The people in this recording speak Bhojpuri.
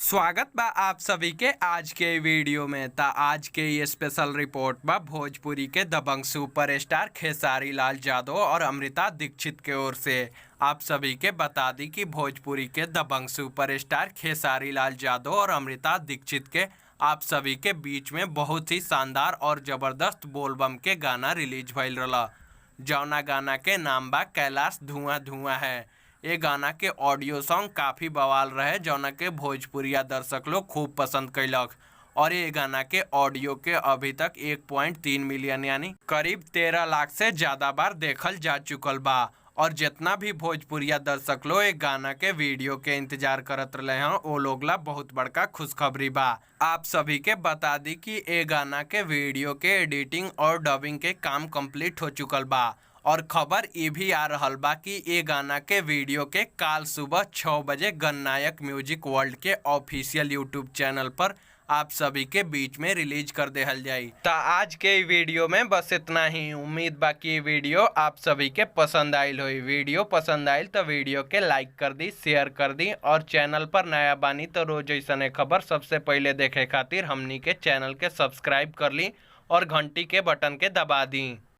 स्वागत बा आप सभी के आज के वीडियो में। ता आज के ये स्पेशल रिपोर्ट बा भोजपुरी के दबंग सुपरस्टार खेसारी लाल यादव और अमृता दीक्षित के ओर से। आप सभी के बता दी कि भोजपुरी के दबंग सुपरस्टार खेसारी लाल यादव और अमृता दीक्षित के आप सभी के बीच में बहुत ही शानदार और ज़बरदस्त बोलबम के गाना रिलीज भइल रहा, जौना गाना के नाम बा कैलाश धुआं धुआं है। ये गाना के ऑडियो सॉन्ग काफ़ी बवाल रहे, जौना के भोजपुरिया दर्शक लोग खूब पसंद कैलक और ये गाना के ऑडियो के अभी तक 1.3 मिलियन यानी करीब 13 लाख से ज़्यादा बार देखल जा चुकल बा। और जितना भी भोजपुरिया दर्शक लोग एक गाना के वीडियो के इंतजार करत रहे हैं, वो लोग ला बहुत बड़का खुशखबरी बा। आप सभी के बता दी कि ये गाना के वीडियो के एडिटिंग और डबिंग के काम कंप्लीट हो चुकल बा और खबर ये भी आ रहल बा कि ये गाना के वीडियो के काल सुबह 6 बजे गणनायक म्यूजिक वर्ल्ड के ऑफिशियल यूट्यूब चैनल पर आप सभी के बीच में रिलीज कर देहल जाई। तो आज के वीडियो में बस इतना ही। उम्मीद बा कि वीडियो आप सभी के पसंद आयल होई। वीडियो पसंद आयल तो वीडियो के लाइक कर दी, शेयर कर दी और चैनल पर नया बानी तो रोज ऐसा खबर सबसे पहले देखे खातिर हमनी के चैनल के सब्सक्राइब कर ली और घंटी के बटन के दबा दी।